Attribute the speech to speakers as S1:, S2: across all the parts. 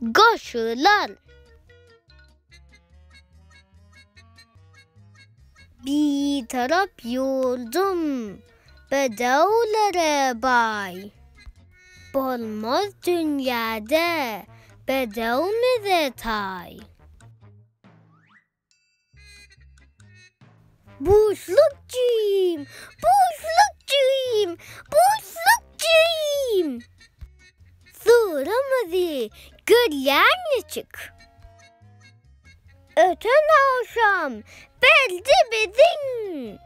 S1: Goşular. Bitarap ýurdum bedewlere baý. Bolmaz dünýäde bedewmize taý. Buşluk jigim, buşluk jigim, buşluk jigim. Sygyrymyzy görýän niçik. Öten agşam berdi biziň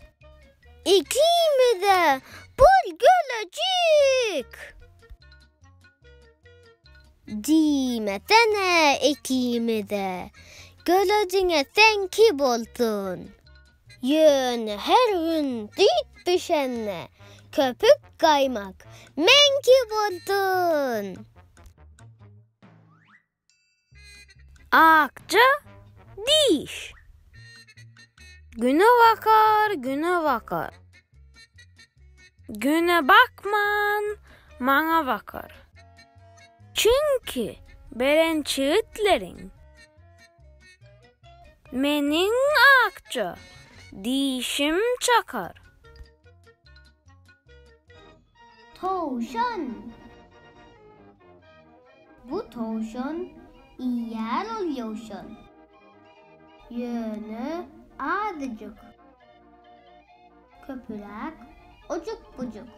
S1: ikimize bir gölejik. Diýmesene ikimize, gölejiňe seňki bolsun. Ýöne her gün süýt bişende köpük gaýmak meňki bolsun.
S2: Akja diş. Güne bakar, güne bakar. Güne bakman, maňa bakar. Çünki beren çigitleriň meniň akja dişim çakar.
S1: Towşan. Bu towşan iýýär ol ýowşan. Ýöne azajyk. Köpüräk ojuk-bujuk.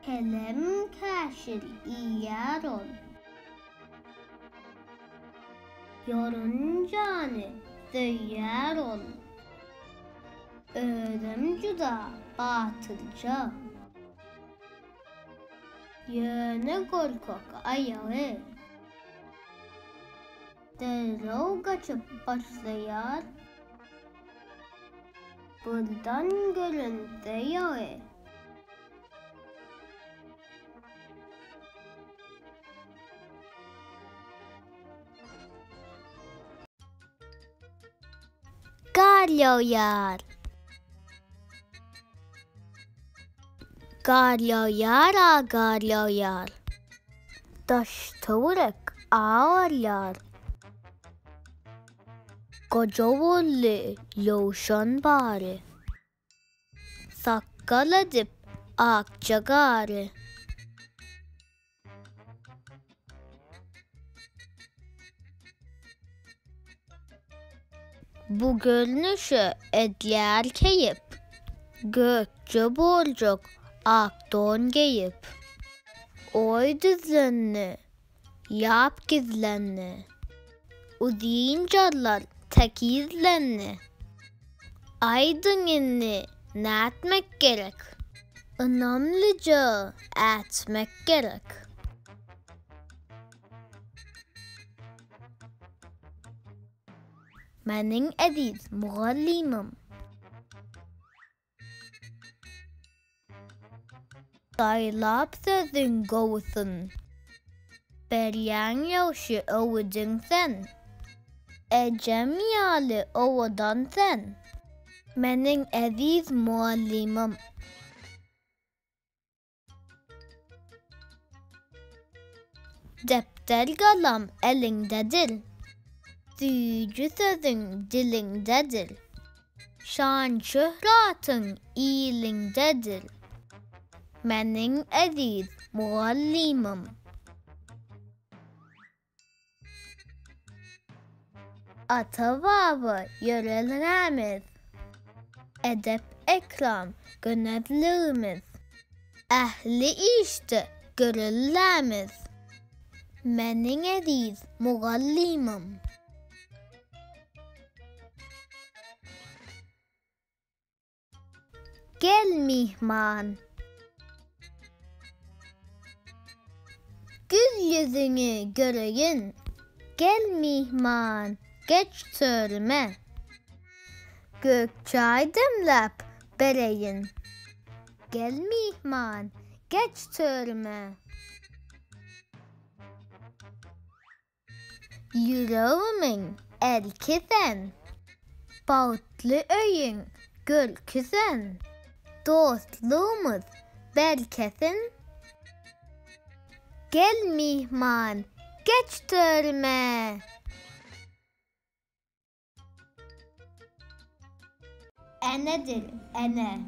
S1: Kelem käşir iýýär ol. Ýorunjany söýýär ol. Özem juda batyrja. Ýöne gorkak aýagy. Derrew gaçyp başlaýar. Birden görünse ýagy. Gar ýagýar. Gar ýagýar-a gar ýagýar. Daş-töwerek agarýar. Goja boldy ýowşan bary. Sakgal edip akja gary. Bu görnüşe edýär keýp. Gökje boljak ak don geýip. Oý düzlendi, ýap gizlendi. Uzyn jarlar tekizlendi. Aýdyň indi nätmek gerek? Ynamlyja ätmek gerek. Meniň eziz mugallymym. Saýlap sözüň gowusyn. Berýäň ýagşy öwüdiň sen. Ejem ýaly owadan sen. Meniň eziz mugallymym. Depder galam eliňdedir. Süýji sözüň diliňdedir. Şan-şöhratyň iliňdedir. Meniň eziz mugallymym. Ata-baba ýörelgämiz, edep-ekram gönezligimiz, ähli işde göreldämiz, meniň eziz mugallymym. Gel myhman. Gül ýüzüňi göreýin. Gel myhman, geç törüme. Gök çaý demläp bereýin. Gel myhman, geç törüme. Ýüregimiň erki sen. Bagtly öýüň görki sen. Dostlugymyz berkesin. Gel myhman, geç törüme. Enedir, ene.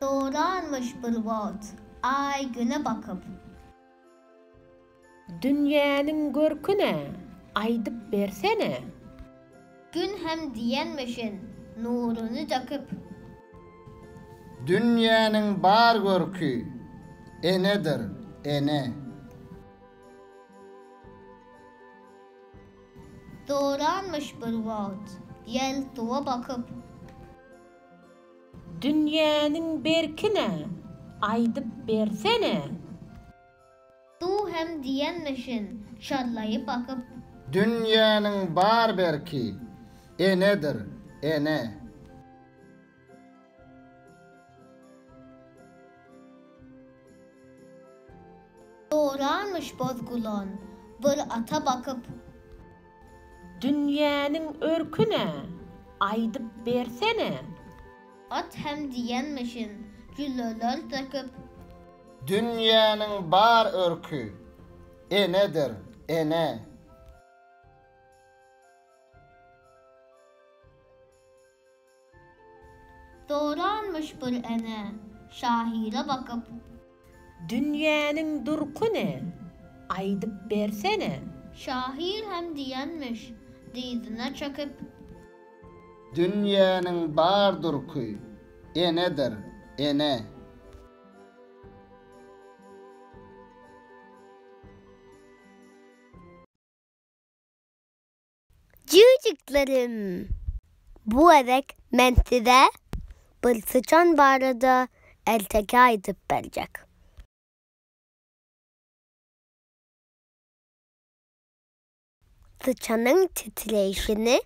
S1: Doranmyş bir wagt, Aý Güne bakyp.
S3: Dünýäniň görküne, aýdyp bersene.
S1: Gün hem diýenmişin, nuruny döküp.
S4: Dünýäniň bar görki, enedir, ene.
S1: Doranmyş bir wagt, ýel suwa bakyp.
S3: Dünýäniň berkine, aýdyp bersene.
S1: Suw hem diýenmişin, şallaýyp akyp.
S4: Dünýäniň bar berki, enedir, ene.
S1: Doranmyş boz gulan, bir ata bakyp.
S3: Dünýäniň örküne, aýdyp bersene.
S1: At hem diýenmişin, jülleler söküp.
S4: Dünýäniň bar örki, enedir, ene.
S1: Doranmyş bir ene, şahyra bakyp.
S3: Dünýäniň durky ne, aýdyp bersene.
S1: Şahyr hem diýenmiş, dyzyna çöküp.
S4: Dünýäniň bar durky, enedir, ene.
S1: Jüýjüklerim! Bu gezek men size bir syçan barada erteki aýdyp berjek. Syçanyň titreýşini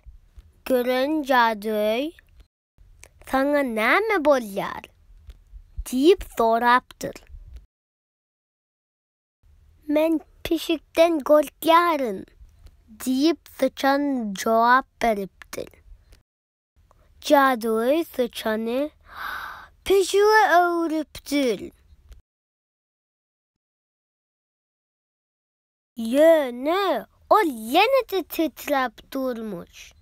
S1: gören jadygöý, Saňa näme bolýar? diýip sorapdyr. Men pişikden gorkýaryn, diýip, syçan jogap beripdir. Jadygöý syçany pişige öwrüpdir. Ýöne ol ýene-de titräp durmuş.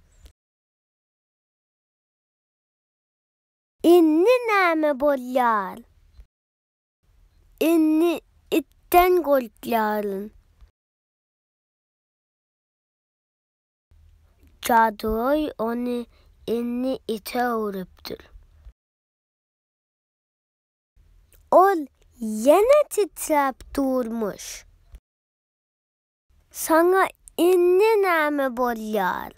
S1: Indi näme bolýar? Indi itden gorkýaryn. Jadygöý ony indi ite öwrüpdir. Ol ýene titräp durmuş. Saňa indi näme bolýar?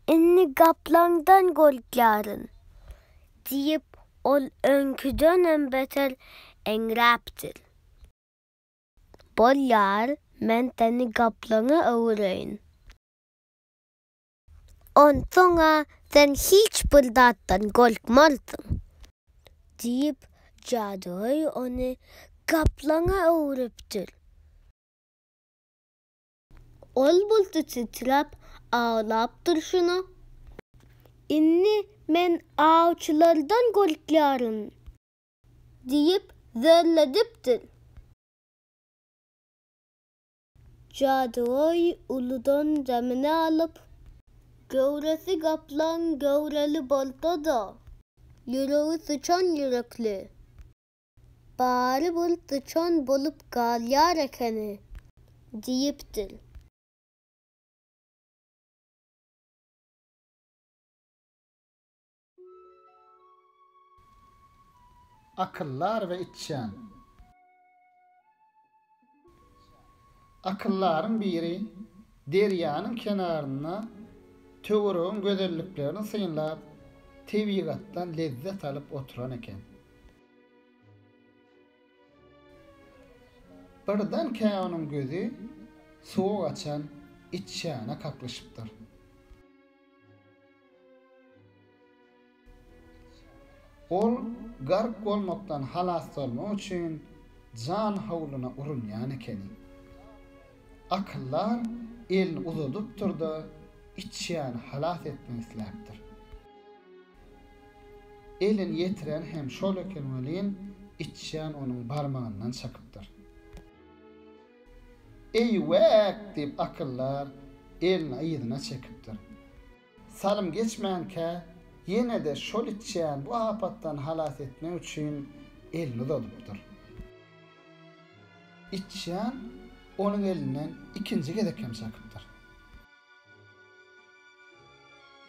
S1: Indi gaplaňdan gorkýaryn, diýip, ol öňküdenem beter eňräpdir. Bolýar, men seni gaplaňa öwüreýin. Onsoň-a sen hiç bir zatdan gorkmarsyň, diýip, jadygöý ony gaplaňa öwrüpdir. Ol bolsa titräp aglap durşuna, Indi men awçylardan gorkýaryn! diýip zörledipdir. Jadygöý uludan demini alyp, Göwresi gaplaň göwreli bolsa-da, ýüregi syçan ýürekli. Barybir syçan bolup galýar ekeni, diýipdir.
S4: Akyldar we içýan. Akyldaryň biri derýanyň kenarynda töweregiň gözelliklerini synlap, tebigatdan lezzet alyp oturan eken. Birdenkä onuň gözi suwa gaçan içýana kaklyşypdyr. Ol gark bolmakdan halas bolmak üçin jan howluna urunýan ekeni. Akyldar elini uzadypdyr-da, içýany halas etmek isläpdir. Elini ýetiren hem şol eken welin, Içýan onuň barmagyndan çakypdyr. Eý-wäk! diýip akyldar elini yzyna çekipdir. Salym geçmänkä, ýene-de şol içýan bu apatdan halas etmek üçin elini uzadypdyr. Içýan onuň elinden ikinji gezek hem çakypdyr.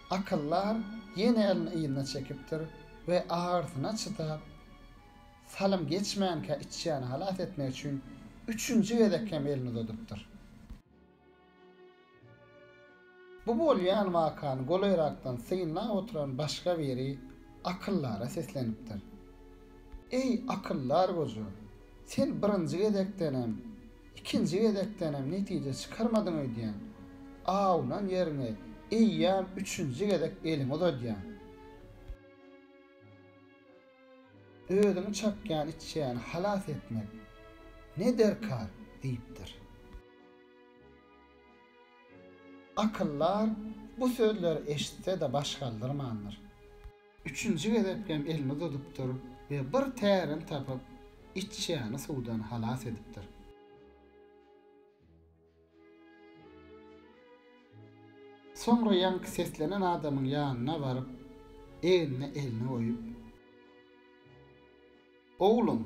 S4: Akyldar ýene elini yzyna çekipdir we agyrysyna çydap, salym geçmänkä içýany halas etmek üçin üçünji gezek hem elini uzadypdyr. Bu bolýan wakany golaýrakdan synlap oturan başga biri akyldara seslenipdir. Eý, akyldar goja, sen birinji gezekdenem, ikinji gezekdenem netije çykarmadyň öýdýän. Awunan ýeriňe eýýäm üçünji gezek eliňi uzadýaň. Özüňi çakýan içýany halas etmek ne derkar? diýipdir. Akyldar bu sözleri eşitse-de baş galdyrmandyr. Üçünji gezek hem elini uzadypdyr we bir tärini tapyp, içýany suwdan halas edipdir. Soňra ýaňky seslenen adamyň ýanyna baryp, egnine elini goýup. Oglum,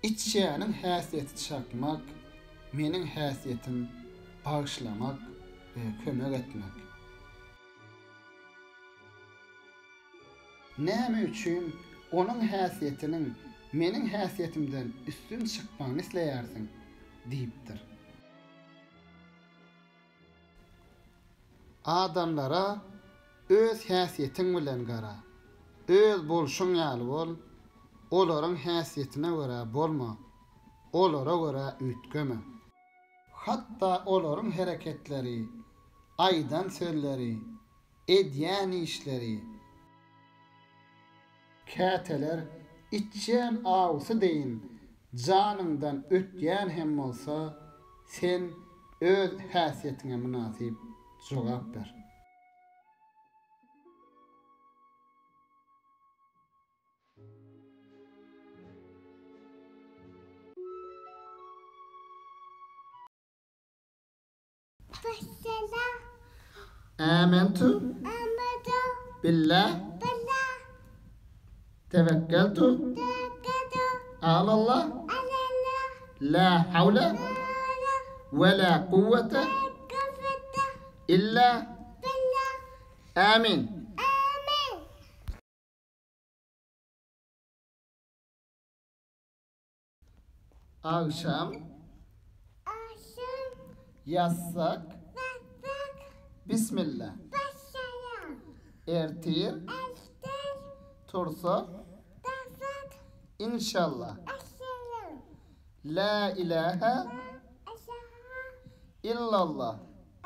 S4: içýäniň häsiýeti çakmak, meniň häsiýetim bagyşlamak we kömek etmek. Näme üçin onuň häsiýetiniň meniň häsiýetimden üstün çykmagyny isleýärsiň? diýipdir. Adamlara öz häsiýetiň bilen gara. Öz bolşuň ýaly bol, olaryň häsiýetine görä bolma, olara görä üýtgeme. Hatda olaryň hereketleri, aýdan sözleri, edýän işleri. Käteler içýän awusy deýin janyňdan ötýän hem bolsa, sen öz häsiýetiňe mynasyp jogap ber.
S1: Başla.
S4: Amentu.
S1: Amentu.
S4: Billah.
S1: Billah.
S4: Tevekkeltu.
S1: Tevekkeltu.
S4: Alallah.
S1: Alallah.
S4: La havle. Ve la kuvvete.
S1: Kuvvete.
S4: İlla.
S1: Billah.
S4: Amin.
S1: Amin.
S4: Agşam.
S1: Agşam.
S4: Ýatsak.
S1: Ýatsak.
S4: Bismilla.
S1: Başlaýar.
S4: Ertir.
S1: Ertir.
S4: Tursak.
S1: Tursak.
S4: Inşallah.
S1: Inşallah.
S4: La ilahe.
S1: La ilahe.
S4: Illallah.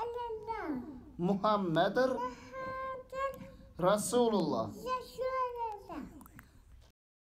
S1: Illallah.
S4: Muhammedir.
S1: Muhammedir.
S4: Rasulullah.
S1: Rasulullah.